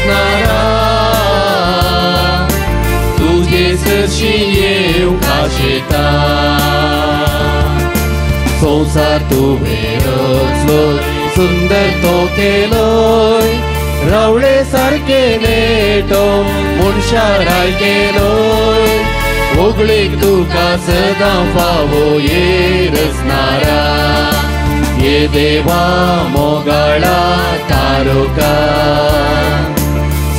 रचणारा तुजे सरशी येवंक आशेता संवसार तुवें रचलो सुंदर तो केलोय रावळे सारके नेटो मनशा राय केलोय होगळीक तुका सदां फावो ये रचणारा ये देवा मोगाळा तारुका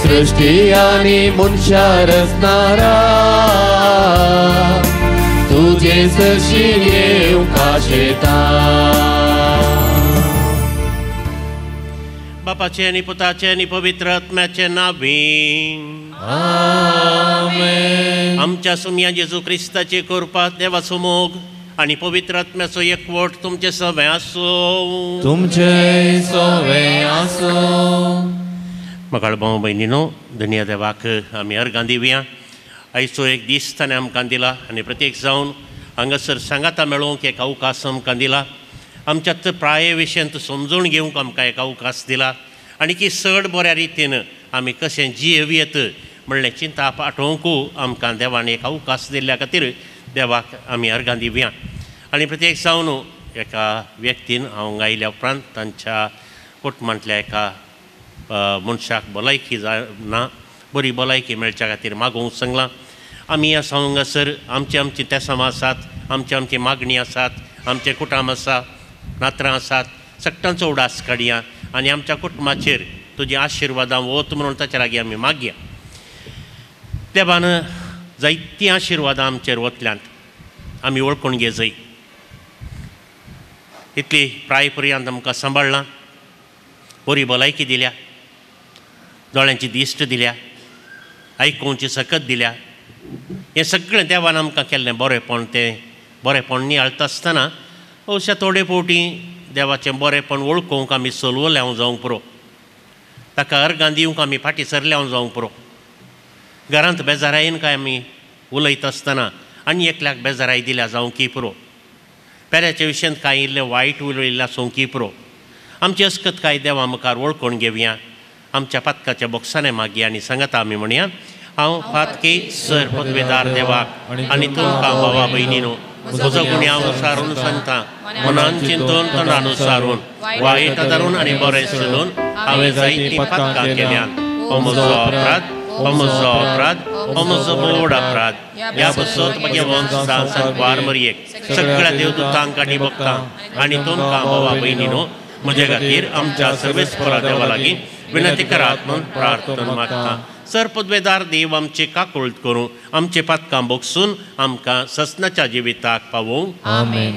सृष्टी आनी मनशा रचणारा तुजे सरशी येवंक आशेता. बापाचे आनी पुताचे आनी पवित्र आत्म्याचे नांवी आमेन. आमच्या सुमया जेजू क्रिस्ताचे कृपा देवाचो मोग आनी पवित्र आत्म्याचो एकवट तुमचे सवें आसूं. तुमचे सवें आसूं. म्हाका भाव भयणीनो धन्य देवाक आमी अर्गां दिवया. आयचो एक दीस ताणें आमकां दिला आनी प्रत्येक जावन हांगासर सांगाता मेळोवंक एक अवकाश आमकां दिला. आमच्या प्राये विशयांत समजून घेवंक आमकां एक अवकाश दिला आनी की चड बऱ्या रितीन आमी कशें जियेवयेत म्हणलें चिंता पाठोवंकू आमकां देवान एक अवकाश दिल्ल्या खातीर देवाक आमी अर्गां दिवया. आनी प्रत्येक जावन एका व्यक्तीन हांव आयल्या उपरांत तांच्या कुटुंबांतल्या एका मनशाक भलायकी जाय ना बरी भलायकी मेळच्या खातीर मागोवंक सांगलां. आमी आसा हांगासर आमची आमची तेसां आसात, आमची आमची मागणी आसात, आमचें कुटुंब आसा, नात्रां आसात, सगळ्यांचो उडास काडया आनी आमच्या कुटुंबाचेर तुजी आशिर्वादां वत म्हणून ताच्या लागीं आमी मागया. देवान जायतीं आशिर्वादां आमचेर वतल्यांत आमी वळखून घेजय. इतली प्राय पर्यंत आमकां सांबाळ्ळां, बरी भलायकी दिल्या, दोळ्यांची दिश्ट दिल्या, आयकुवची सकत दिल्या. हें सगळें देवान आमकां केल्लें बरेंपण, तें बरेंपण नियाळटा आसतना अशा थोडे फावटी देवाचें बरेंपण वळखूंक आमी सोलवलें जावंक पुरो, ताका अर्गां दिवंक आमी फाटीं सरलें जावंक पुरो. घरांत बेजारायेन काय आमी उलयता आसतना आनी एकल्याक बेजाराय दिल्या जावंक पुरो, पेऱ्याच्या विशयांत कांय इल्लें वायट उलयल्लें आसूंक पुरो. आमची अस्कत काय देवा मुखार वळखून घेवया. आमच्या पातकाच्या बोक्साने मागया आनी सांगता आमी म्हणया, हांव पातकी सर पदवेदार देवाक आनी तुमकां भावा भयणीनो म्हजो गुन्यांव सारून सांगता, मनान चिंतून तोंडान सारून वायट धरून आनी बरें चलून हांवें जायतीं पातकां केल्यांत. हो म्हजो अपराध, हो म्हजो अपराध, हो म्हजो बोड अपराध. ह्या बसत म्हगे वंशां सांकवार मरयेक सगळ्या देवदूतांक आनी भक्तांक आनी तुमकां भावा भयणीनो म्हजे खातीर आमच्या सर्वेस्परा देवा लागीं विनंती करात म्हूण प्रार्थना मागता. सर पदवेदार देव आमचे काकुळट करूं, आमचे पातकां बोगसून आमकां ससनाच्या जिविताक पावोवं. आमेन.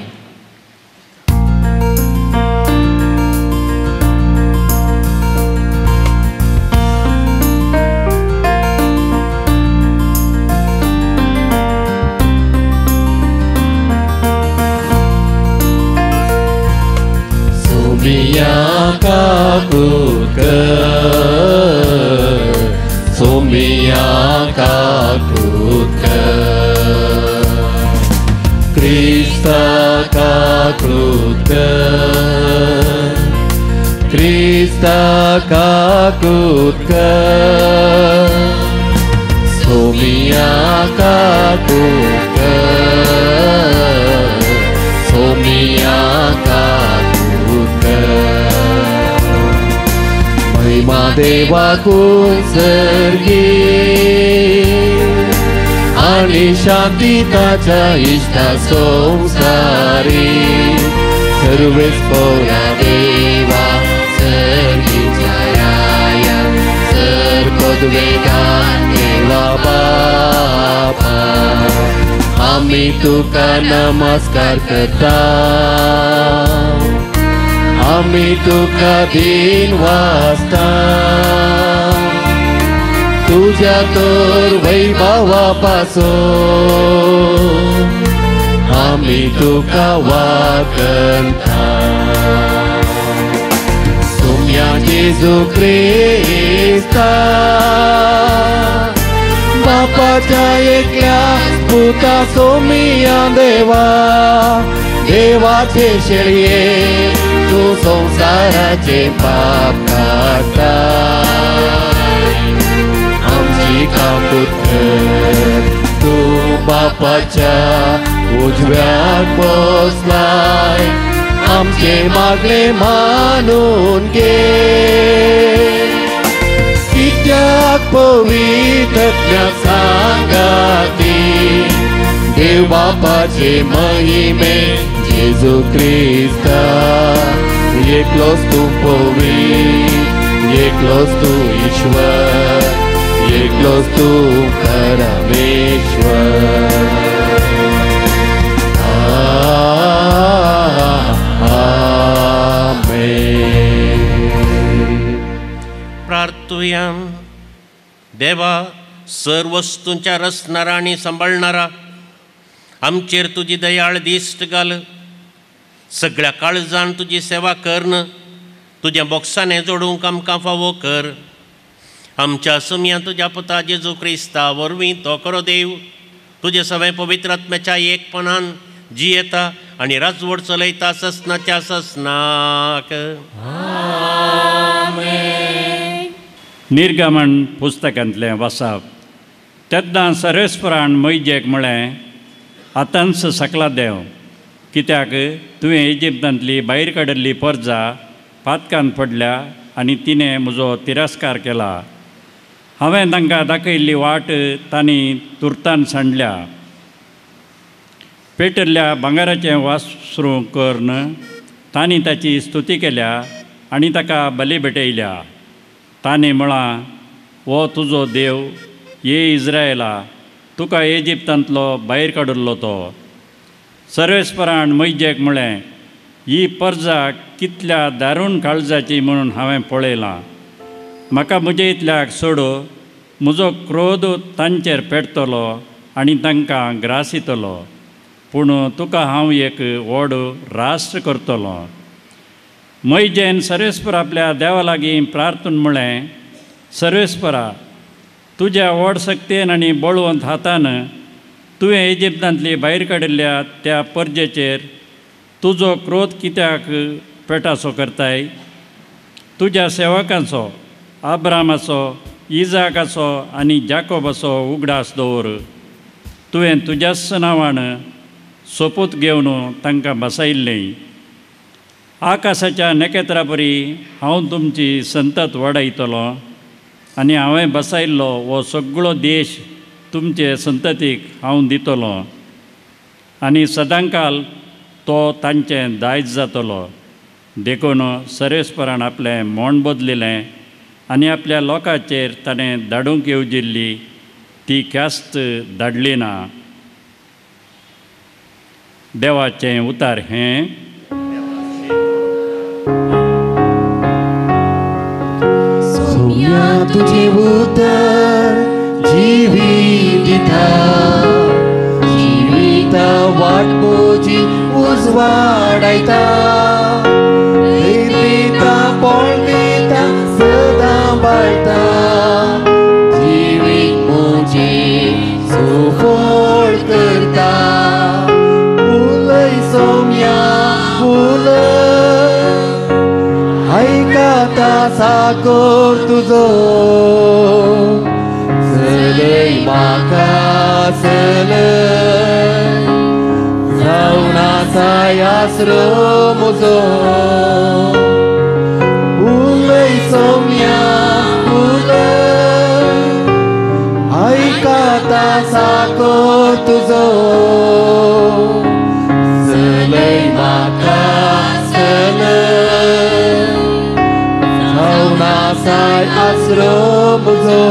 सोमिया काकुळट कर, सोमिया काकुळट कर, क्रिस्ता काकुळट कर, क्रिस्ता काकुळट कर, सोमिया काकुळट कर, सोमिया काकुळट कर. महिमा देवाकून सर्गी आनी शांती ताच्या इश्टा संवसारी. सर्वेस्परा देवा सर्गीच्या राया सर पदवेदार देवा बापा आमी तुका नमस्कार करता, आमी तुका दिन वाचता. तुज्या तर वैभवा पासून आमी तुका वाकता. सोम्या जेजू क्रिस्ता बापाच्या एकल्या पुता सोमिया देवा देवाचे शेळये तूं संवसाराचे पाप काडटा. काकूत कर तूं बापाच्या उजव्याक बसलाय आमचे मागणे मानून घे कित्याक पवित्रत्म्या सांगाती देव बापाचे महिमे जेजू क्रिस्ता एकलोच तूं पवित्र एकलोच तूं ईश्वर एकलोच तूं परमेश्वर. आमेन. प्रार्थुया. देवा सर्व वस्तूंच्या रचणारा आनी सांबाळणारा आमचेर तुजी दयाळ दिश्ट घाल. सगळ्या काळजान तुजी सेवा करन तुज्या बोक्साने जोडूंक आमकां फावो कर. आमच्या सुमया तुज्या पुता जेजू क्रिस्ता वरवीं तो करो देव तुजे सगळें पवित्र आत्म्याच्या एकपणान जियेता आनी राजवट चलयता ससनाच्या ससनाक. निर्गमन पुस्तकांतलें वाचप. तेन्ना सर्वेस्परान मैजेक म्हळें, आतांच सकला देंव, कित्याक तुवें इजिप्तांतली भायर काडिल्ली परजा पातकान पडल्या आनी तिणें म्हजो तिरस्कार केला. हांवें तांकां दाखयल्ली वाट तांणी तुर्तान सांडल्या. पेटल्ल्या भांगराचें वासरूं करून तांणी ताची स्तुती केल्या आनी ताका बली भेटयल्या. ताणें म्हळां, हो तुजो देव ये इस्रायला, तुका इजिप्तांतलो भायर काडिल्लो तो. सर्वेस्परान मैजेक म्हळें, ही परजा कितल्या दारूण काळजाची म्हणून हांवें पळयलां. म्हाका म्हजे इतल्याक सोडू, म्हजो क्रोध तांचेर पेटतलो आनी तांकां ग्रासितलो. पूण तुका हांव एक व्हड राष्ट्र करतलो. मैजेन सर्वेस्पर आपल्या देवा लागीं प्रार्थून म्हळें, सर्वेस्परा, तुज्या व्हड शक्तेन आनी बळवंत हातान तुवें इजिप्तांतली भायर काडिल्ल्या त्या परजेचेर तुजो क्रोध कित्याक पेटाचो करताय? तुज्या सेवकांचो, आब्रामाचो, इजाकाचो आनी जाकोबाचो उगडास दवर. तुवें तुज्याच नांवान सोपूत घेवन तांकां बसयल्लें. आकाशाच्या नखेत्रा परी हांव तुमची संतत वाडयतलो आनी हांवें बसयल्लो हो सगळो देश तुमचे संततीक हांव दितलो आनी सदांकाल तो तांचें दायज जातलो. देखून सर्वेस्परान आपलें मोण बदलिलें आनी आपल्या लोकांचेर ताणें धाडूंक येवजिल्ली ती ख्यास्त धाडली ना. देवाचें उतार हें. सोम्या तुजें उतर जिवीत दिता, जिविता वाट म्हजी उजवाडायता, दिता बळ दिता सदां बाळता, जिवीत म्हजें सुफळ करता. उलय सोम्या उलय, आयकता साकोर तुजो, चलय म्हाका चलय, जावन आसाय आसरो म्हजो. उलय सोम्या उलय, आयकता साकोर तुजो, चलय म्हाका चलय, जावन आसाय आसरो म्हजो.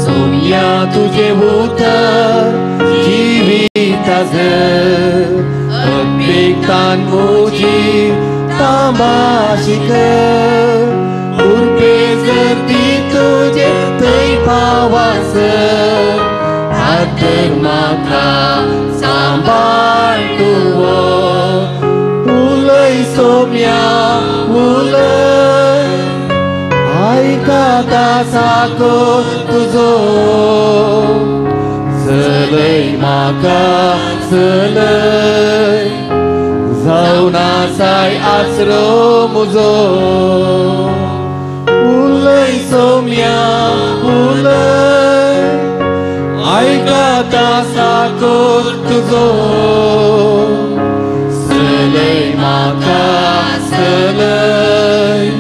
सोम्या तुजें उतर जिविता जर, अपेक्षान म्हजी तांबाशी कर, उर्बे जर ती तुजे थंय पावासर, हात धर म्हाका सांबाळ तूं. उलय सोम्या उलय, आयकता साकोर तुजो, चलय म्हाका चलय, जावन आसाय आसरो म्हजो. उलय उलय सोम्या उलय आयकता साकोर तुजो सलय म्हाका सलय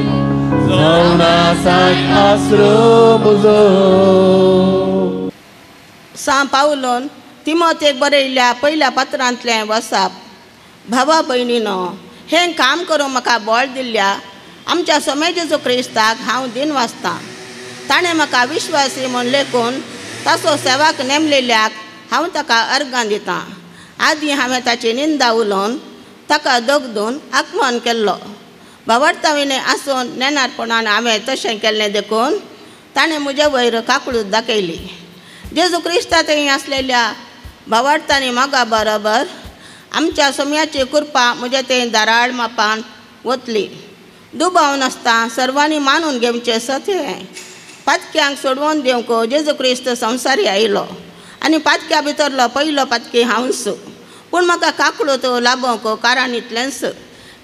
जावनासाक आसरो म्हजो. सां पावलोन तिमोतेक बरयल्ल्या पयल्या पत्रांतलें वसाप. भावा भयणीनो, हें काम करूंक म्हाका बळ दिल्ल्या आमच्या सोमे जेजू क्रिस्ताक हांव दिन वाचतां. ताणें म्हाका विश्वासी म्हूण लेखून ताचो सेवाक नेमलेल्याक हांव ताका अर्गां दितां. आदीं हांवें ताची निंदा उलोवन ताका दगदून आकमान केल्लो. भावार्थाविणें आसून नेणारपणान हांवें तशें केल्लें देखून ताणें म्हजे वयर काकळूत दाखयली. जेजू क्रिस्ता थंय आसलेल्या भावार्थांनी मोगा बरोबर आमच्या सोम्याची कृपा म्हजे थंय धाराळ मापान वतली. दुबाव नासता सर्वांनी मानून घेवचें सत हें. पातक्यांक सोडवून दिवंक जेजू क्रिस्त संवसारी आयलो आनी पातक्या भितरलो पयलो पातकी हांवच. पूण म्हाका काकळूत लाभोवंक कारण इतलेंच,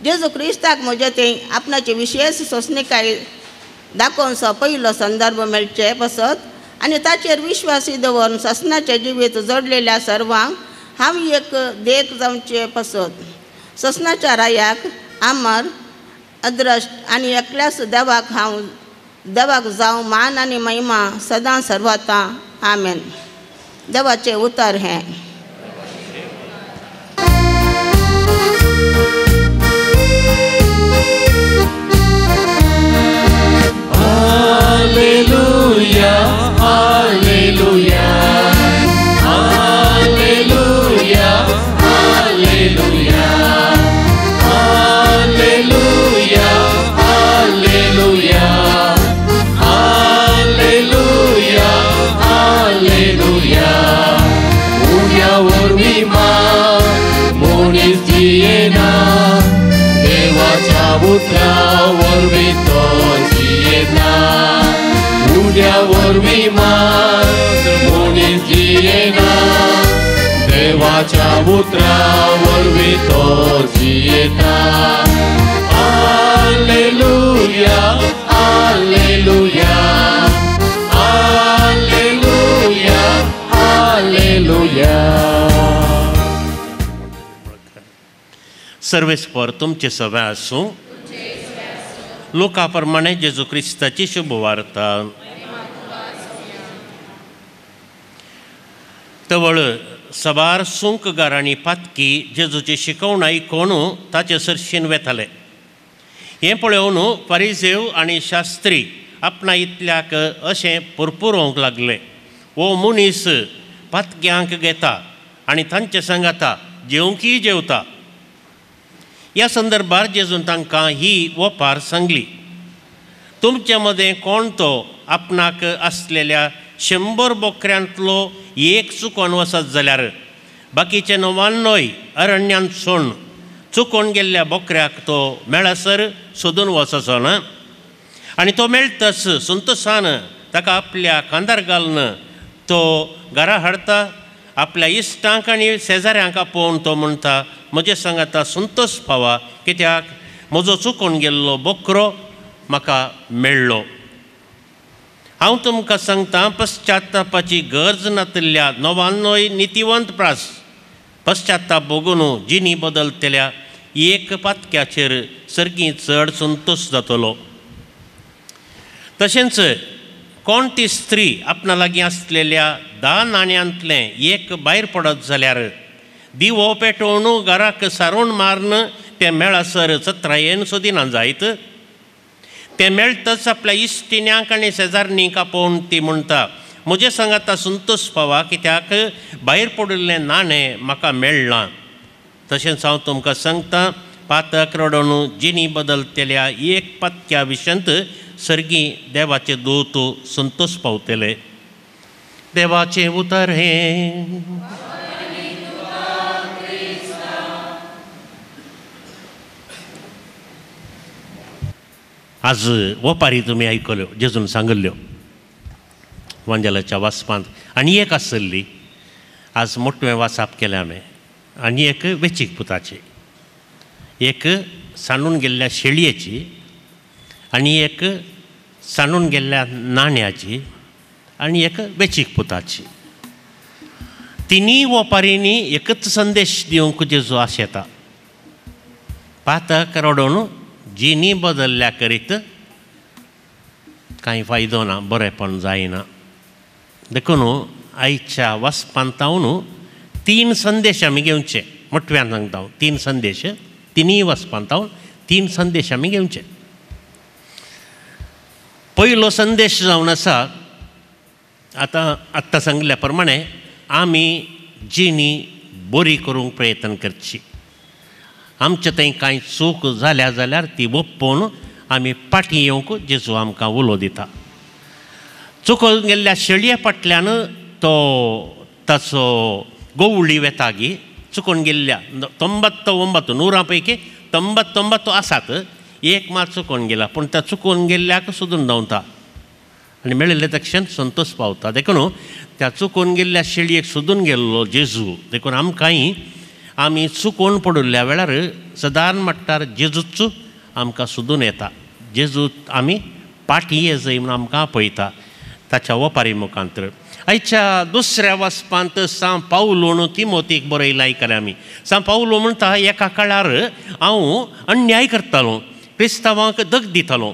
जेजू क्रिस्ताक म्हजे थंय आपणाची विशेश सोंसणीकाय दाखोवचो पयलो संदर्भ मेळचे पसत आनी ताचेर विश्वासी दवरून ससनाचें जिवीत जोडलेल्या सर्वांक हांव एक देख जावचे पसत. ससनाच्या रायाक आमर अद्रश्ट आनी एकल्याच देवाक हांव देवाक जावं मान आनी महिमा सदां सर्वता. आमेन. देवाचें उतर हें. Alleluia, Alleluia, Alleluia, Alleluia, Alleluia, Alleluia, Alleluia, Alleluia. उण्या वरवीं मनीस जियेना, देवाच्या उतरा वरवीं तो जियेता. उण्या वरवीं मनीस जियेना, देवाच्या उतरा वरवीं तो जियेता. Alleluia, Alleluia, Alleluia, Alleluia. सर्वेस्पर तुमचे सभा आसूं. लोका प्रमाणे जेजू क्रिस्ताची शुभवार्ता. तवळ सबार सुंकगार आनी पातकी जेजूची शिकवण आयकून ताचे सरशीन वेताले. हें पळोवन फारिजेव आनी शास्त्री आपणा इतल्याक अशें पुरपुरोवंक लागले, हो मनीस पातक्यांक घेता आनी तांचे सांगाता जेवंकीय जेवता. ह्या संदर्भार जेजून तांकां ही ओपार सांगली, तुमचे मदें कोण तो आपणाक आसलेल्या 100 बोकऱ्यांतलो एक चुकोन वचत जाल्यार बाकीचे 99 अरण्यांत सोडून चुकोन गेल्ल्या बोकऱ्याक तो मेळसर सोदून वचचो ना, आनी तो मेळटच संतोसान ताका आपल्या खांदार घालून तो घरा हाडटा. आपल्या इश्टांक आनी शेजाऱ्यांक आपोवन तो म्हणटा, म्हजे सांगाता संतोष पावा, कित्याक म्हजो चुकोन गेल्लो बोकरो म्हाका मेळ्ळो. हांव तुमकां सांगता, पश्चातापाची गरज नातिल्ल्या 99 नितिवंत प्रास पश्चाताप भोगून जिणी बदलतल्या एक पातक्याचेर सर्गी चड संतोष जातलो. तशेंच कोण ती स्त्री आपणा लागीं आसलेल्या 10 नाण्यांतलें एक भायर पडत जाल्यार दिवो पेटोवन घराक सारोवन मारून तें मेळसर चत्रायेन सोदिना जायत. तें मेळटच आपल्या इश्टिण्यांक आनी शेजारणींक आपोवन ती म्हणटा, म्हजे सांगाता संतोष पावा, कित्याक भायर पडिल्लें नाणें म्हाका मेळ्ळां. तशेंच हांव तुमकां सांगता, पातक रडोवन जिणी बदलतल्या एक पातक्या विशंत सर्गी देवाचे दूत संतोष पावतले. देवाचें उतर हें. आज ओपारी तुमी आयकल्यो जेजून सांगिल्ल्यो वांजेलाच्या वाचपांत, आनी एक आसली आज मोटवें वाचप केलें हांवें, आनी एक वेचीक पुताची, एक सांडून गेल्ल्या शेळयेची, आनी एक सांडून गेल्ल्या नाण्याची आनी एक वेचीक पुताची. तिनूय ओपारींनी एकच संदेश दिवंक जेजू आशेता, पातक रडोवन जिणी बदल्ल्या करीत कांय फायदो ना, बरेंपण जायना. देखून आयच्या वाचपांतावन तीन संदेश आमी घेवचे. मोटव्यान सांगता हांव, तीन संदेश, तिनूय वाचपांतावन तीन संदेश आमी घेवचे. पयलो संदेश जावन आसा, आतां आत्तां सांगिल्ल्या प्रमाणे आमी जिणी बरी करूंक प्रयत्न करची. आमचे थंय कांय चूक जाल्या जाल्यार ती ओप्पोवन आमी फाटीं येवंक जेजू आमकां उलो दिता. चुकोवन गेल्ल्या शेळये फाटल्यान तो ताचो गोवळी वेतागी. चुकोवन गेल्ल्या 99 100 पैकी 99 आसात, एक मात चुकोवन गेला, पूण त्या चुकोवन गेल्ल्याक सोदून धांवता आनी मेळिल्ले तक्षण संतोश पावता. देखून त्या चुकोवन गेल्ल्या शेळयेक सोदून गेल्लो जेजू. देखून आमकांय आमी चुकोवन पडिल्ल्या वेळार सदान म्हणटार जेजूच आमकां सोदून येता. जेजू आमी फाटीं येजय म्हूण आमकां आपयता ताच्या ओपारी मुखांतर. आयच्या दुसऱ्या वाचपांत सांव पावलोन तिमोतीक बरयलां आयकलें आमी. सांव पावलो म्हणटा, एका काळार हांव अन्याय करतालो, क्रिस्तांवांक दग दितालो,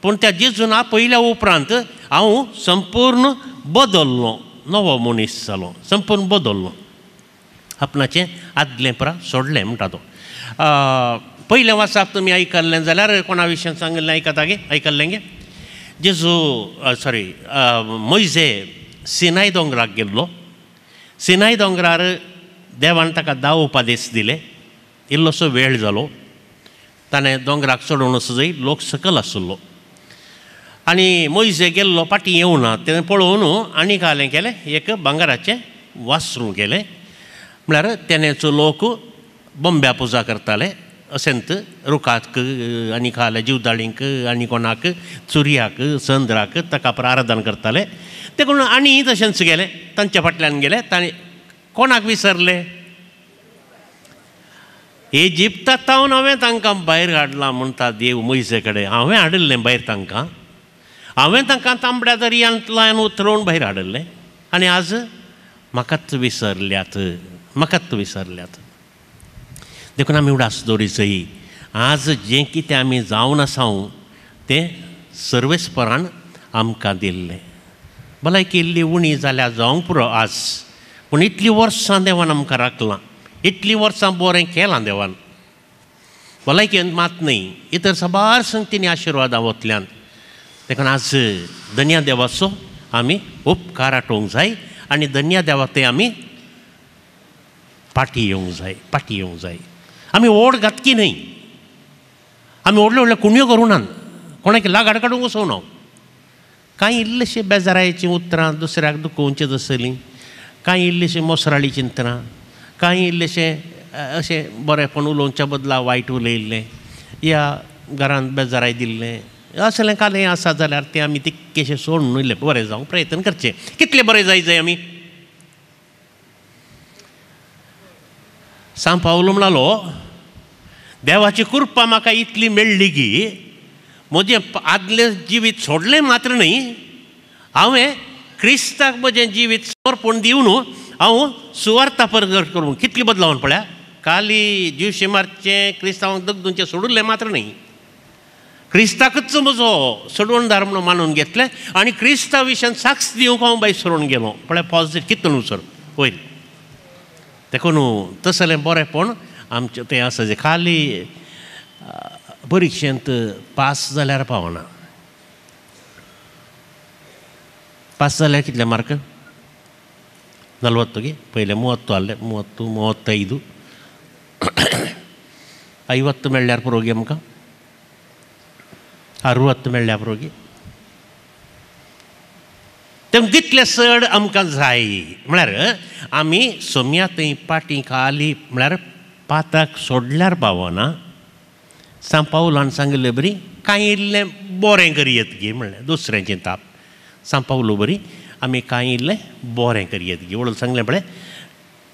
पूण त्या जेजून आपयल्या उपरांत हांव संपूर्ण बदल्लो, नवो मनीस जालो, संपूर्ण बदल्लो, आपणाचें आदलें परा सोडलें म्हणटा तो. पयलें वाचप तुमी आयकल्लें जाल्यार कोणा विशयान सांगिल्लें आयकता गे? आयकल्लें गे? जेजू सॉरी मोयजे सिनाय दोंगराक गेल्लो. सिनाय दोंगरार देवान ताका 10 उपदेश दिले. इल्लोसो वेळ जालो, ताणें दोंगराक चडोवन वचूं, लोक सकयल आशिल्लो आनी मोयजे गेल्लो फाटीं येवना. तें पळोवन आनी कालें केलें, एक भांगराचें वासरूं केलें. म्हळ्यार तेणेचो लोक बंब्या पुजा करताले, अशेंत रुखाक आनी खाले जिवदाळींक आनी कोणाक चुरयाक चंद्राक ताका आराधन करताले. देखून आनी तशेंच गेले, तांच्या फाटल्यान गेले. तांणी कोणाक विसरले? इजिप्तांत हांवें तांकां भायर हाडलां म्हणटा देव मोयजे कडेन. हांवें हाडिल्लें भायर तांकां, हांवें तांकां तांबड्या दर्यांतल्यान उतरोवन भायर हाडिल्लें आनी आज म्हाकाच विसरल्यात, म्हाकाच विसरल्यात. देखून आमी उडास दवरिचय, आज जें कितें आमी जावन आसा तें सर्वेस्परान आमकां दिल्लें. भलायकी इल्ली उणी जाल्यार जावंक पुरो आज, पूण इतलीं वर्सां देवान आमकां राखलां, इतलीं वर्सां बरें केलां देवान. भलायकेन मात न्हय, इतर साबार संगतींनी आशिर्वादां वतल्यान. देखून आज धन्या देवाचो आमी उपकार आठोवंक जाय आनी धन्या देवा ते आमी फाटीं येवंक जाय, फाटीं येवंक जाय. आमी व्हड घातकी न्हय, आमी व्हडल्यो व्हडल्यो कुणयो करूं नात, कोणाक लागाड काडूंक वचूंक ना. कांय इल्लेशे बेजारायचीं उतरां दुसऱ्याक दुखोवचीं आसलीं, कांय इल्लेशें मोसराळी चिंतनां, कांय इल्लेशें अशें बरेंपण उलोवच्या बदला वायट उलयल्लें या घरांत बेजाराय दिल्लें असलें कालें आसा जाल्यार तें आमी तितकेशें सोडून इल्लें बरें जावंक प्रयत्न करचें. कितलें बरें जाय जाय आमी. सांव पावलो म्हणालो, देवाची कृपा म्हाका इतली मेळ्ळी की म्हजें आदलें जिवीत सोडलें मात्र न्हय, हांवें क्रिस्ताक म्हजें जिवीत समर्पण दिवन हांव सुवार्ता प्रगट करूं. कितली बदलावन पळया, काली जिवशे मारचें क्रिस्तांवांक दगदुंचें सोडुल्लें मात्र न्हय, क्रिस्ताकच म्हजो सोडवणदार म्हणून मानून घेतलें आनी क्रिस्ता विशयान साक्ष दिवंक हांव भायर सरून गेलो. पळय पॉझिटीव कितलो सर वयर. देखून तसलें बरेंपण आमचें तें आसा जें खाली परिक्षेंत पास जाल्यार पावना. पास जाल्यार कितले मार्क? 40 गे. पयलें 30 आहले, 30 35 50 मेळ्ळ्यार पुरो गे आमकां, 60 मेळ्ळ्यार पुरो गे. तें तितलें चड आमकां जाय. म्हळ्यार आमी सोम्या थंय पाटी खाली म्हळ्यार पाताक सोडल्यार पावना. सांव पावलान सांगिल्ले बरी कांय इल्लें बरें करयेत गे म्हणलें दुसऱ्यांचें ताप. सांव पावलो बरी आमी कांय इल्लें बरें करयेत गे म्हणून सांगलें. पळय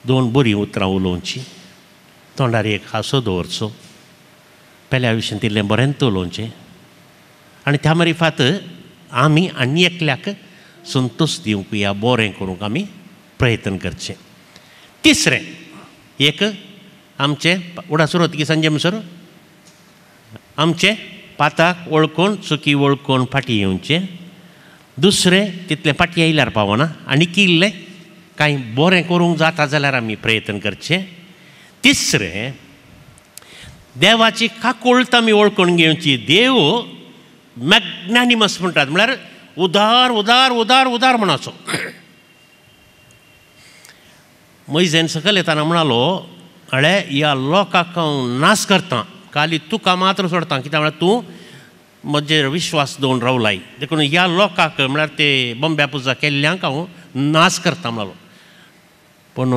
दोन बरीं उतरां उलोवचीं, तोंडार एक हांसो दवरचो, पेल्या विशयांत इल्लें बरेंच उलोवचें आनी त्या मारिफात आमी आनी एकल्याक संतोश दिवंक या बरें करूंक आमी प्रयत्न करचें. तिसरें एक आमचें उडा सुरत की संजय सर आमचें पाताक वळखून चुकी वळखून फाटीं येवचें. दुसरें तितलें फाटीं आयल्यार पावना आनी इल्लें कांय बरें करूंक जाता जाल्यार आमी प्रयत्न करचें. तिसरें देवाची काकुळट आमी वळखून घेवची. देव मॅग्नॅनिमस म्हणटात, म्हळ्यार उदार उदार उदार उदार म्हणाचो. मैजेन सकयल येताना म्हणालो अळे ह्या लोकांक हांव नाश करता, खाली तुका मात्र सोडता, कित्याक म्हळ्यार तूं म्हजेर विश्वास दवरून रावलाय, देखून ह्या लोकांक म्हळ्यार ते बंब्या पुजा केल्ल्यांक हांव नाश करता म्हणालो. पूण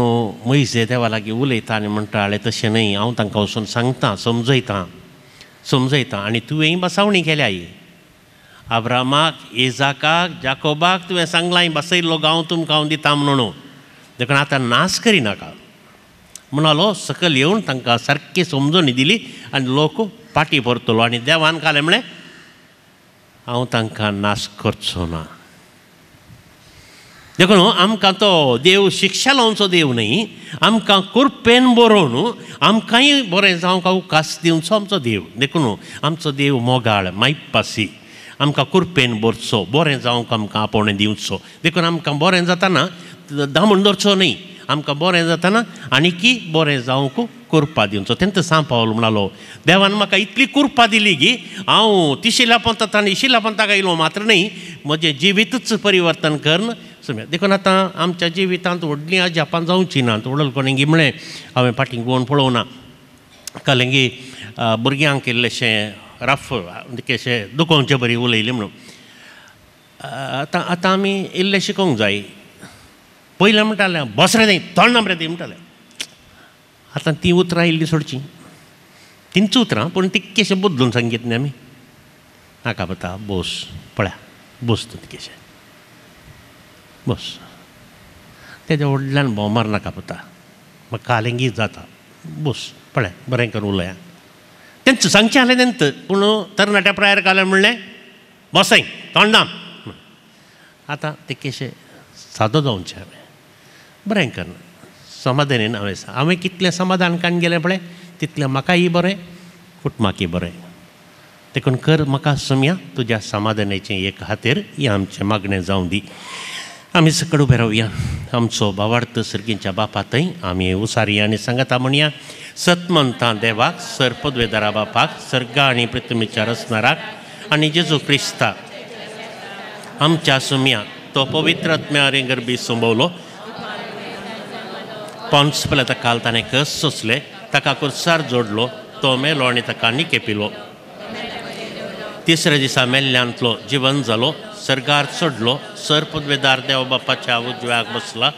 मैजे देवा लागीं उलयता आनी म्हणटा अळे तशें न्हय, हांव तांकां वचून सांगता समजयता समजयता आनी तुवेंय बसावणी केल्या ही आब्रामाक इजाकाक जाकोबाक तुवें सांगलां बसयल्लो गांव तुमकां हांव दिता म्हणून, देखून आतां नाश करिनाका म्हणालो. सकयल येवन तांकां सारकी समजणी दिली आनी लोक फाटीं परतलो आनी देवान कालें म्हणलें हांव तांकां नाश करचो ना. देखून आमकां तो देव शिक्षा लावचो देव न्हय, आमकां कृपेन बरोवन आमकांय बरें जावंक अवकाश दिवचो आमचो देव. देखून आमचो देव मोगाळ मायपासी, आमकां कृपेन भरचो, बरें जावंक आमकां आपोवणें दिवचो. देखून आमकां बरें जाताना दामून दवरचो न्हय, आमकां बरें जाताना आनीकी बरें जावंक कृपा दिवचो. तेंच सांव पावल म्हणालो देवान म्हाका इतली कृपा दिली की हांव तिशिला पंथाक आनी इशिला पंथाक आयलो मात्र न्हय, म्हजें जिवितूच परिवर्तन करून सुम्या. देखून आतां आमच्या जिवितांत व्हडलीं अजापां जावचीं नात. व्हडल कोणें म्हळें हांवें फाटीं गोवन पळोवना, कालेंगी भुरग्यांक इल्लेशें रफ अशें दुखोवचें बरी उलयलें म्हणून. आतां आतां आमी इल्लें शिकोवंक जाय. पयलें म्हणटालें बस रे ती तोंड रे ती म्हणटालें, आतां तीं उतरां इल्लीं सोडचीं, तींच उतरां पूण तितकेशें बदलून सांगीत न्ही आमी. नाका पता बोस पळया बोस तूं तितकेशें बस, तेज्या व्हडल्यान भोंव मार नाका पता, म्हाका कालेंगी जाता, बोस पळय बरें करून उलया. तेंच सांगचें आसलें तेंच, पूण तरणाट्या प्रायर कालें म्हणलें बसय तोंडाम. आतां तितकेशें सादो जावचें हांवें बरें करना समाधानेन. हांवें हांवें कितलें समाधान काडून गेलें पळय तितलें म्हाकाय बरें कुटुंबाकय बरें. देखून कर म्हाका सोम्या तुज्या समाधानाचें एक खातीर हें आमचें मागणें जावं दी. आमी सकयल उबे रावया. आमचो भावार्थ सर्गींच्या बापा थंय आमी उसारी आनी सांगता म्हणया. सतमंता देवाक सर पदवेदारा बापाक सर्गा आनी पृथ्वीच्या रचणाराक आनी जेजू क्रिस्ता आमच्या सोम्या तो पवित्र आत्म्या गर्भी संभवलो पोन्स पळय ताका ताणें कस सोंसले, ताका कुर्सार जोडलो, तो मेलो आनी ताका निकेपिलो. तिसऱ्या दिसा मेल्ल्यांतलो जिवन जालो, सर्गार चडलो, सर पदवेदार देव बापाच्या उजव्याक बसला,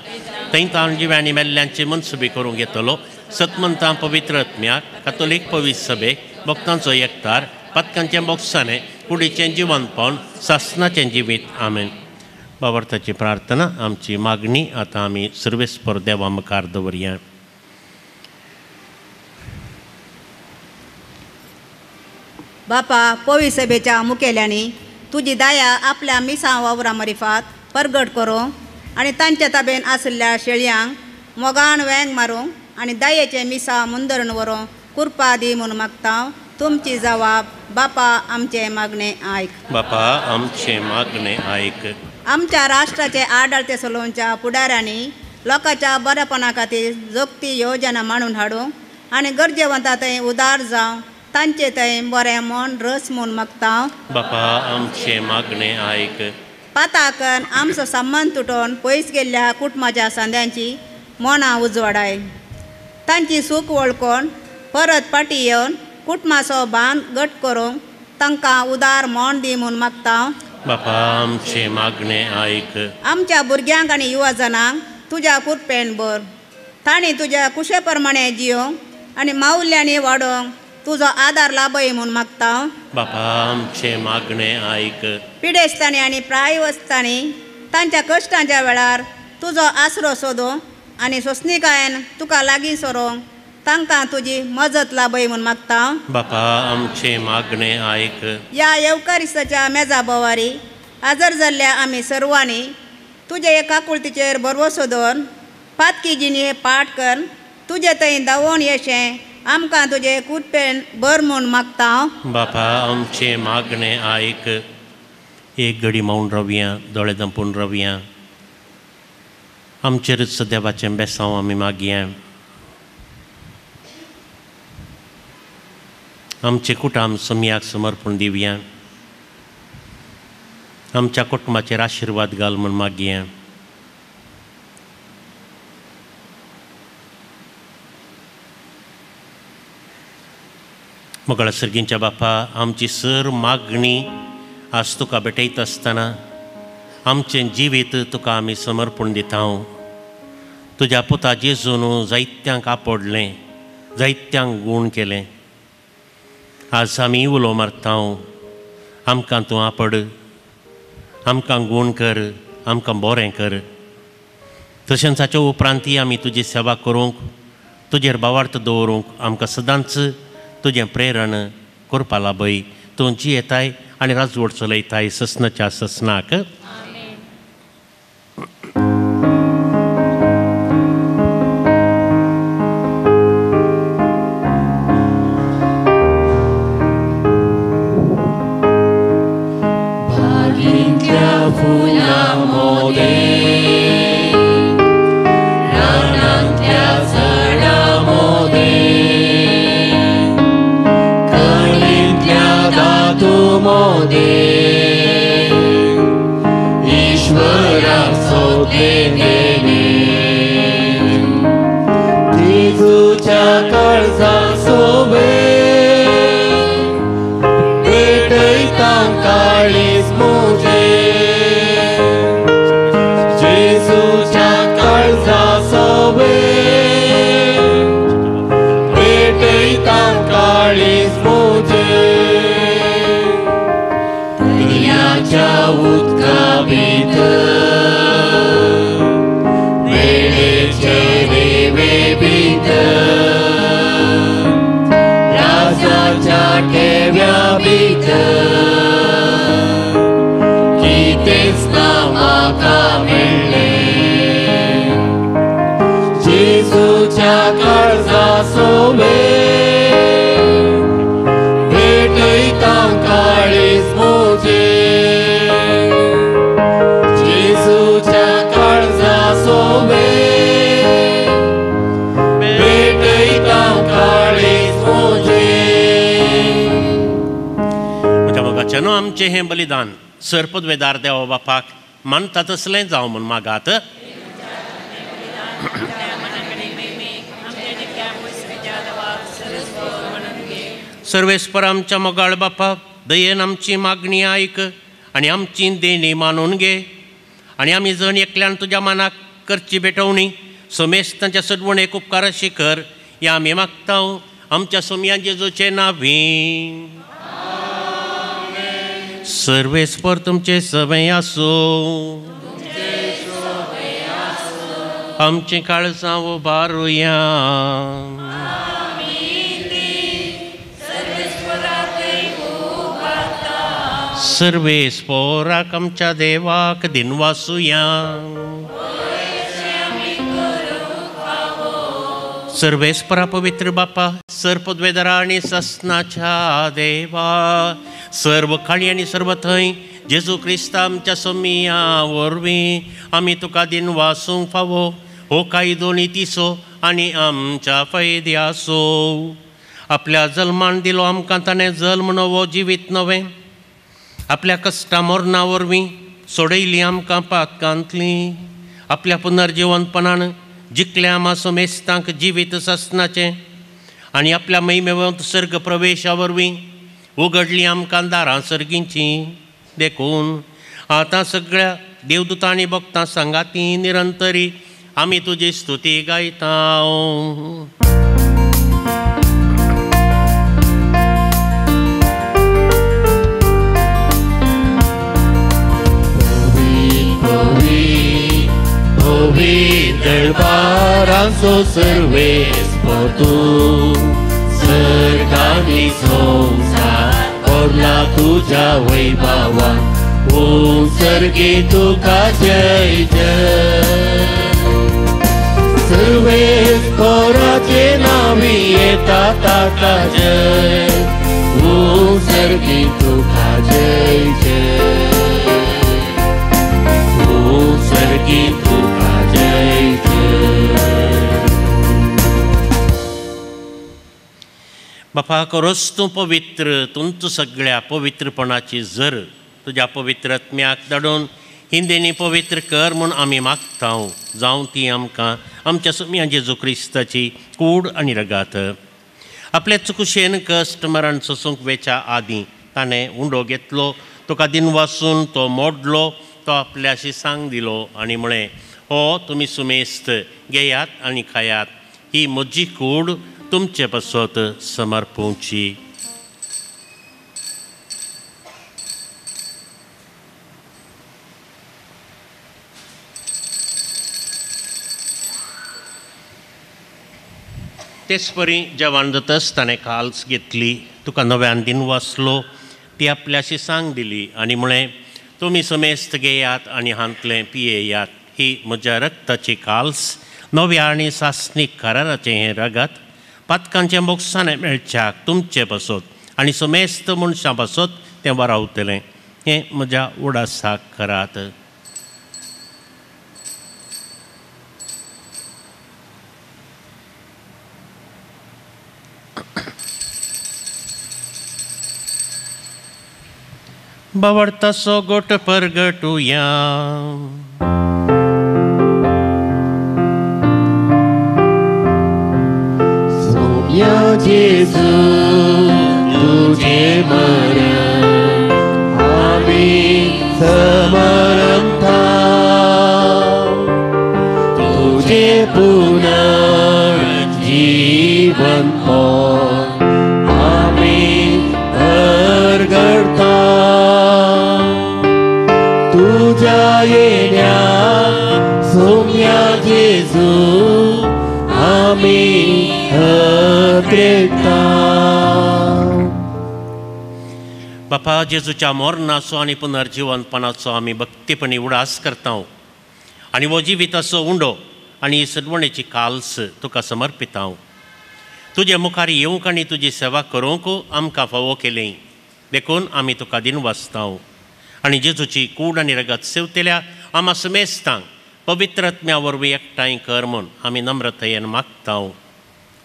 थंय ताण जिव्यांनी मेल्ल्यांची मनसुबी करूंक येतलो. सतमंतां पवित्र आत्म्याक कातोलीक पवित्र सभेक भक्तांचो एकतार पातकांचें बोगसाणें कुडीचें जिवनपण सासनाचें जिवीत. आमेन. बाबर्थाची प्रार्थना आमची मागणी आतां आमी सर्वेस्पर देवा मुखार दवरया. बापा पवी सभेच्या मुखेल्यांनी तुजी दया आपल्या मिसां वावरा मरिफात परगट करूंक आनी तांच्या ताबेन आशिल्ल्या शेळयांक मोगान वेंग मारूंक आनी दयेचें मिसां मुंदरून व्हरूंक कृपा दी म्हूण मागता. तुमची जवाब बापा आमचें मागणें आयक. बापा आमचें मागणें आयक. आमच्या राष्ट्राचे आडळते चलोवच्या फुडाऱ्यांनी लोकांच्या बरेपणा खातीर जोगती योजना मांडून हाडूंक आनी गरजेवंता थंय उदार जावं तांचे थंय बरें मन रस म्हूण मागता. बापा आमचें मागणें आयक. पाताकन आमचो संबंद तुटोवन पयस गेल्ल्या कुटुंबाच्या सांद्यांची मनां उजवाडाय, तांची सूख वळखून परत फाटीं येवन कुटुंबाचो बांद घट करूंक तांकां उदार मन दी म्हूण मागता. बापा आमचें मागणें आयक. आमच्या भुरग्यांक आनी युवाजनांक तुज्या कृपेन भर, तांणी तुज्या कुशे प्रमाणे जियोंक आनी मावल्यांनी वाडोवंक तुजो आदार लाभय म्हूण मागता. बापा आमचें मागणें आयक. पिडेस्तांनी आनी प्रायवस्तांनी तांच्या कश्टांच्या वेळार तुजो आसरो सोदूंक आनी सोंसणीकायेन तुका लागीं सरोंक तांकां तुजी मजत लाभय म्हूण मागता. बापा आमचें मागणें आयक. ह्या येवकारिस्ताच्या मेजा बोवारी आजर जाल्ल्या आमी सर्वांनी तुजे एका कुळतीचेर भरवसो दवरून पातकी जिणये पाठ कर तुजे थंय धांवोन येशें आमकां तुजे कुटपेन बर म्हूण मागता. बापा आमचें मागणें आयक. एक घडी मावन रावया, दोळे दंपून रावया. आमचेरच देवाचें बेसांव आमी मागया. आमचें कुटाम सोमयाक समर्पण दिवया. आमच्या कुटुंबाचेर आशिर्वाद घाल म्हूण मागया. मोगाळ सर्गींच्या बापा, आमची सर मागणी आज तुका भेटयता आसतना आमचें जिवीत तुका आमी समर्पण दिता. तुज्या पुता जेजून जायत्यांक आपडलें, जायत्यांक गूण केलें. आज आमी उलो मारता, आमकां तूं आपड, आमकां गूण कर, आमकां बरें कर. तशेंच हाच्या उपरांतय आमी तुजी सेवा करूंक, तुजेर भावार्थ दवरूंक आमकां सदांच तुजें प्रेरण करपा लाभय. तूं जियेताय आनी राजवट चलयताय ससनाच्या ससनाक. आमचें हें बलिदान सर पदवेदार देवा बापाक मानता तसलें जावं म्हूण मागात. सर्वेस्पर आमच्या मोगाळ बापा, दयेन आमची मागणी आयक आनी आमची देणी मानून घे. आनी आमी जण एकल्यान तुज्या मानाक करची भेटवणी समेस्तांच्या सदवणेक उपकाराशी कर ह्या आमी मागता आमच्या सोमया जेजूचे नांवी. सर्वेस्पर तुमचे सवय आसूं. आमचें काळजां उबारुया. सर्वेस्पराक आमच्या देवाक दिनवासुया. सर्वेस्परा पवित्र बापा, सर पदवेदारा आनी ससनाच्या देवा, सर्व काळी आनी सर्व थंय जेजू क्रिस्ता आमच्या सोमिया वरवीं आमी तुका दिनवासूंक फावो. हो कायदो नितीचो आनी आमच्या फायद्याचो. आपल्या जल्मान दिलो आमकां ताणें जल्म नवो जिवीत नवें. आपल्या कश्टा मरणा वरवीं सोडयली आमकां पातकांतली. आपल्या पुनर्जिवनपणान जिखल्या आमा समेस्तांक जिवीत सासनाचें आनी आपल्या महिमेवंत सर्ग प्रवेशा वरवीं उगडली आमकां दारां सर्गींची. देखून आतां सगळ्या देवदूतांनी भक्तां सांगाती निरंतरी आमी तुजी स्तुती गायता. दरबारांचो सर्वेस्पर तूं, सर्गांनी संवसार भरला तुज्या वैभवान. ओम सर्गी तुका जय जय। सर्वेस्पराचे नावी येता ताका जय, ओम सर्गी तुका जय जय, ओम सर्गी तुका जय जय। बापा करोस तूं पवित्र, तुमचो सगळ्या पवित्रपणाची जर तुज्या पवित्र आत्म्याक धाडून हिंदींनी पवित्र कर म्हूण आमी मागता, जावं ती आमकां आमच्या सुम्या जेजू क्रिस्ताची कूड आनी रगात। आपले चुकुशेन कश्ट मरण सोसूंक वेच्या आदीं ताणें उंडो घेतलो, तुका दिनवासून तो मोडलो, तो आपल्याशी सांग दिलो आनी म्हळें, हो तुमी सुमेस्त घेयात आनी खायात, ही म्हजी कूड तुमचे पासत समर्पोवची। तेच परी जेवण जातच ताणें काल्स घेतली, तुका नव्यान दिनवासलो, ती आपल्याशी सांग दिली आनी म्हळें, तुमी समेस्त घेयात आनी हांतलें पियेयात, ही म्हज्या रक्ताची काल्स, नव्या आनी सासणीक कराराचें हें रगत, पातकांचें मोगसाणें मेळच्याक तुमचे पासत आनी समेस्त मनशां पासत तें वरावतलें, हें म्हज्या उडासाक करात। बावडतासो गोट परगटुया। सोम्या जेजू तुझे मरण आमी समरता, तुझे पुनर्जीवन आमी परगटता, तुझ्या येण्या सोम्या जेजू आमी हरता। बापा जेजूच्या मरणाचो आनी पुनर्जिवनपणाचो आमी भक्तीपणी उडास करता आनी हो जिविताचो उंडो आनी सडवणेची काल्स तुका समर्पिता। तुजे मुखार येवंक आनी तुजी सेवा करूंक आमकां फावो केली, देखून आमी तुका दिनवासता आनी जेजूची कूड आनी रगत सेवतल्या आमा समेस्तांक पवित्र आत्म्या वरवीं एकठांय कर म्हूण आमी नम्रतायेन मागता।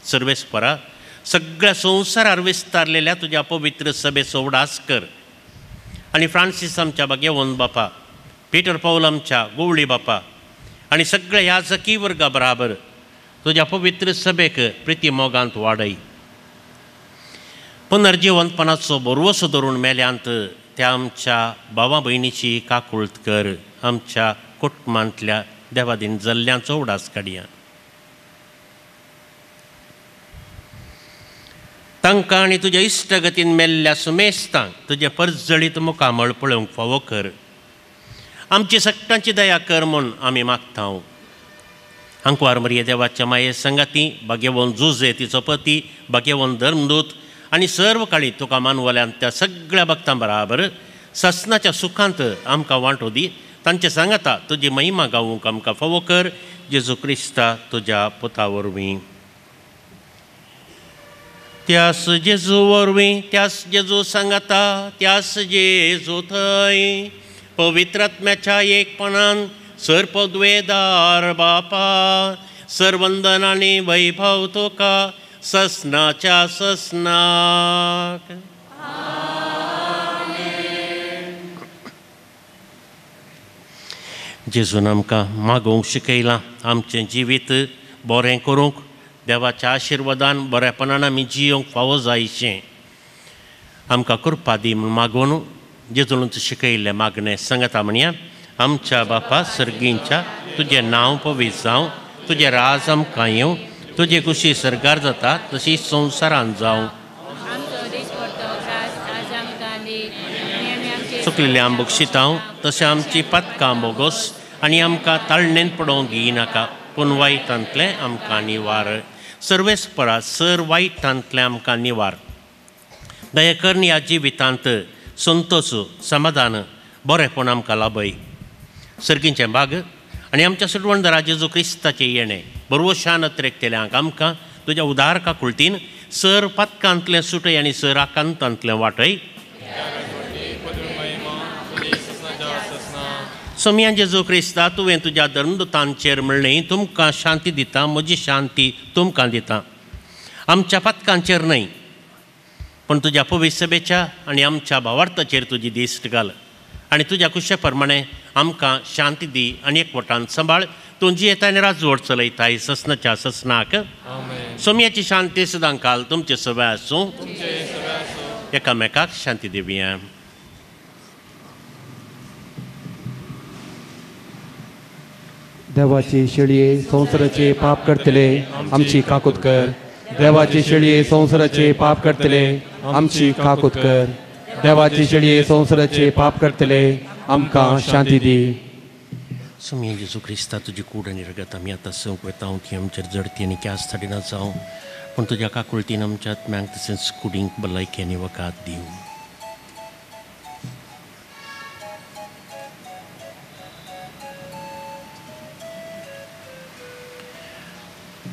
सर्वेस्परा सगळ्या संवसारार विस्तारलेल्या तुज्या पवित्र सभेचो उडास कर आनी फ्रांसीस आमच्या भाग्यवंत बापा, पीटर पावल आमच्या गोवळी बापा आनी सगळ्या ह्या जकी वर्गा बराबर तुज्या पवित्र सभेक प्रिती मोगांत वाडय। पुनर्जिवंतपणाचो भरवसो धरून मेल्यांत त्या आमच्या भावा भयणीची काकुळत कर, आमच्या कुटुंबांतल्या देवादीन जल्ल्यांचो उडास काडया। तांकां आनी तुज्या इश्टगतीन मेल्ल्या सुमेस्तांक तुजें परजळीत मुखामळ पळोवंक फावो कर। आमची सगटांची दया कर म्हूण आमी मागता। आंकवार मरिये देवाच्या माये संगाती, भाग्यवंत जुजे तिचो पती, भाग्यवंत धर्मदूत आनी सर्व काळी तुका मानवल्यान त्या सगळ्या भक्तां बराबर ससनाच्या सुखांत आमकां वांटो दी, तांचे सांगाता तुजी महिमा गावूंक आमकां फावो कर, जेजू क्रिस्ता तुज्या पुता वरवीं। त्यास जेजू वरवीं, त्यास जेजू सांगाता, त्यास जेजू थंय पवित्र आत्म्याच्या एकपणान सर्पद्वेदार बापा सर्वंदन आनी वैभव तुका ससनाच्या ससनाक। जेजून आमकां मागोवंक शिकयलां, आमचें जिवीत बरें करूंक देवाच्या आशिर्वादान बरेपणान आमी जियोंक फावो जायचें आमकां कृपा दी म्हूण मागोवन जेजून शिकयल्लें मागणें सांगता म्हणया। आमच्या बापा सर्गींच्या, तुजें नांव पवित्र जावं, तुजें राज आमकां येवं, तुजे कुशी सरकार जाता तशी संवसारान जावं। चुकलेले आम बक्षितांव तशें आमची पातकां बोगोस आनी आमकां ताळणेन पडोवंक घेयनाका, पूण वायटांतलें आमकां निवार। सर्वेस्परा सर वायटांतलें आमकां निवार। दया करून ह्या जिवितांत संतोष, समाधान बरेंपण आमकां लाभय. सर्गींचें भाग आनी आमच्या सुटवणदारा जेजू क्रिस्ताचें येणें बरवशान अत्रेकतेल्यांक आमकां तुज्या उदार काकुळतीन सर पातकांतलें सुटय आनी सर आकांतांतलें वाटय. सोमया जेजू क्रिस्ता, तुवें तुज्या धर्मदूतांचेर म्हणलें, तुमकां शांती दिता, म्हजी शांती तुमकां दिता. आमच्या पातकांचेर न्हय पूण तुज्या पवित्र सभेच्या आनी आमच्या भावार्थाचेर तुजी दिश्ट घाल आनी तुज्या कुशे प्रमाणे आमकां शांती दी आनी एकवटान सांबाळ. तूं जियेता आनी राजवट चलयताय ससनाच्या ससनाक. सोमयाची शांती सदां काल तुमचे सगळे आसूं. एकामेकाक शांती दिवया. देवाची शेळये संवसाराचे पाप करतले आमची काकूत कर. देवाची शेळये संवसाराचे पाप करतले आमची काकूत कर. देवाची शेळये संवसाराचे पाप करतले आमकां शांती दी. सोमया जेजू क्रिस्ता, तुजी कूड आनी रगत आमी आतां संक वेता ती आमचेर जडती आनी क्यास धाडिना जावं, पूण तुज्या काकुळतीन आमच्या आत्म्यांक तशेंच कुडींक भलायकी आनी वकात दिवं.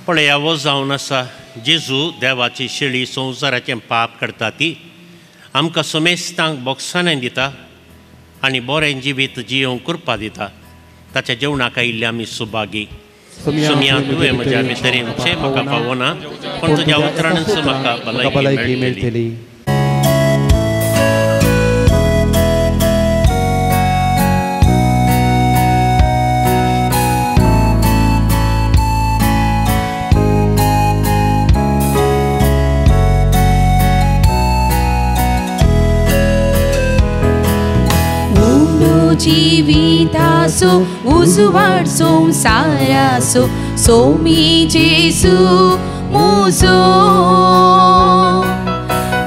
पळयावो जावन आसा जेजू देवाची शेळी संवसाराचें पाप करता ती आमकां समेस्तांक बोगसाणें दिता आनी बरें जिवीत जियोवंक कृपा दिता. ताच्या जेवणाक आयिल्ले आमी सुभागी. सोमया तुवें म्हज्या भितर येवचें म्हाका पावना, पूण तुज्या उतरानच म्हाका भलायकी मेळटली. जीवितासो उजवाड संवसारासो सोमी जेजू मुजो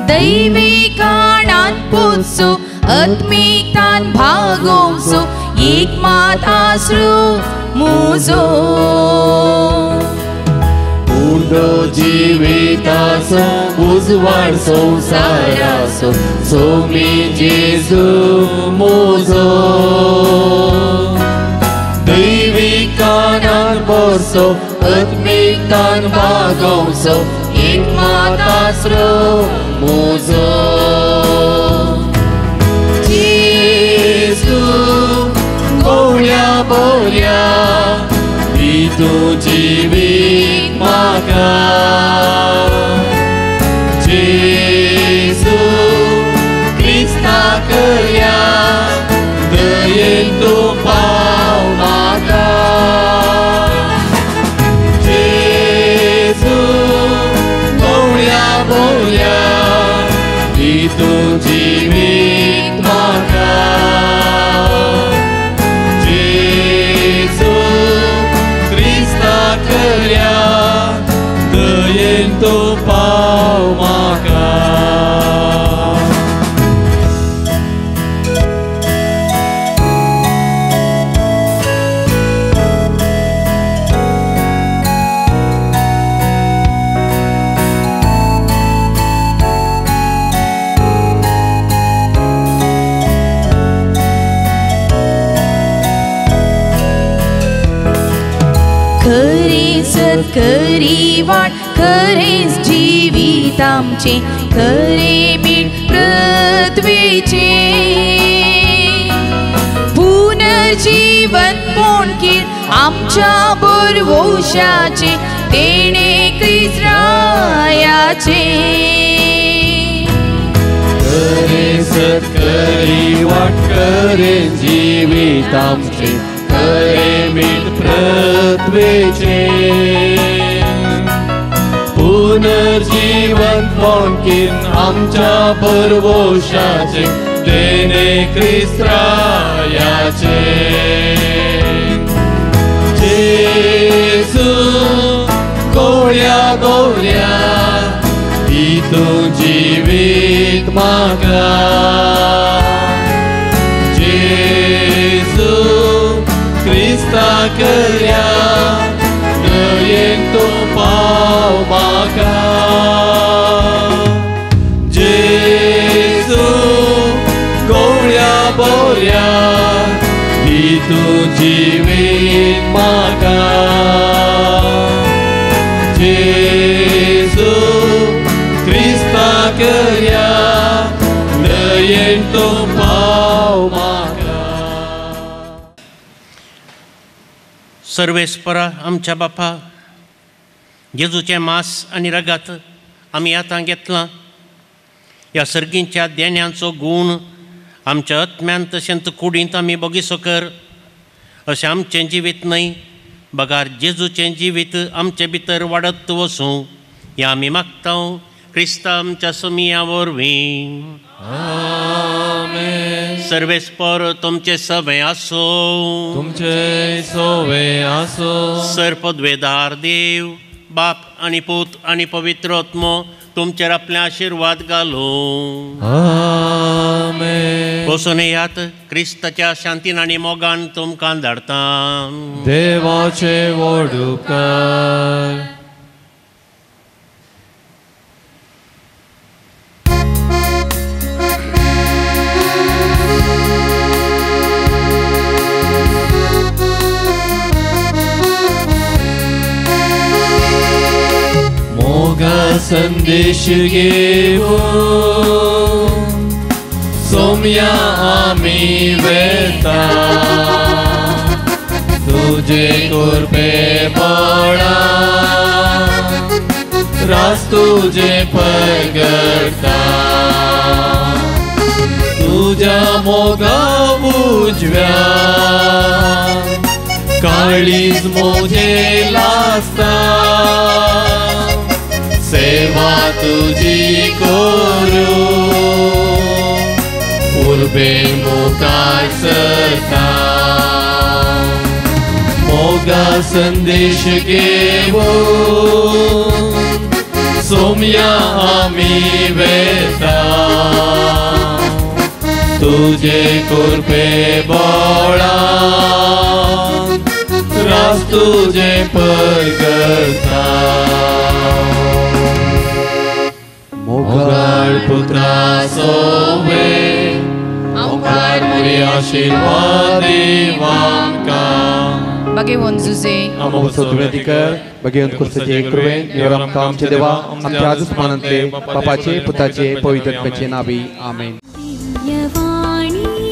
दैविकाणान पोचो आत्मिकतान भागोवचो एक मात आसरू मुजो. उंडो जिवितासो उजवाड संवसारासो सोमी जेजू मुजो दैविकानान बरसो आत्मिकतान भागोवचो एक मात आसरो मुजो. जेजू गोवळ्या बोऱ्या दी तूं जिवीत म्हाका. जेजू क्रिस्ता करया दयेन तूं पाव म्हाका. जेजू गोवळ्या बोऱ्या दी तूं जिवीत म्हाका. जेजू क्रिस्ता करया दयेन तूं पाव म्हाका. खरी वाट खरेंच जिवीत आमचें खरें मीठ पृथ्वीचें पुनर्जीवन पोणकीर आमच्या बरवशाचें तेणें क्रिस्ताचें. खरें सत खरी वाट खरें जिवीत आमचें खरें मीठ पृथ्वीचें पुनर्जीवन पोणकीन आमच्या बरवशाचें तेणें क्रिस्ताचें. जेजू गोवळ्या गोवळ्या दी तूं जिवीत म्हाका. जेजू क्रिस्ता करया दयेन तूं पाव म्हाका. जेजू गोवळ्या बोऱ्या तूं जिवीत म्हाका जेजू क्रिस्ताक या दयेन तूं पाव म्हाका. सर्वेस्परा आमच्या बापा, जेजूचें मांस आनी रगात आमी आतां घेतलां. ह्या सर्गींच्या देण्यांचो गूण आमच्या आत्म्यान तशेंच कुडींत आमी बगीसो कर, अशें आमचें जिवीत न्हय बगार जेजूचें जिवीत आमचे भितर वाडत वसूं हें आमी मागता क्रिस्ता आमच्या समिया वरवीं. सर्वेस्पर तुमचे सवे आसो, तुमचे सवे आसो. सर्पद्वेदार देव बाप आनी पूत आनी पवित्र आत्मो तुमचेर आपले आशिर्वाद घालूं. आमेन. वचून येयात, क्रिस्ताच्या शांतीन आनी मोगान तुमकां धाडटा. देवाचे व्हड उपकार. संदेश घेवन सोम्या आमी वेता, तुजे कृपे बळा रास तुजे परगडता, तुज्या मोगा उजव्या काळीज मोजे लासता, सेवा तुजी करूं उर्बेन मुखार सरता. मोगा संदेश घेवन सोम्या आमी वेता, तुजे कृपे बळा रास तुजे परगडता. मोगाळ पुत्रा सोवे मोगाळ मुरी आशिर्वाद आमकां. बगेवन जुजे आमकां बगेवन क्रिस्ताचे कृपेन निवळ आमकां आमच्या देवा आमच्या आजच मानांतले बापाचे पुताचे पवित्र आत्म्याचे नावी. आमेन. दिव्यवाणी.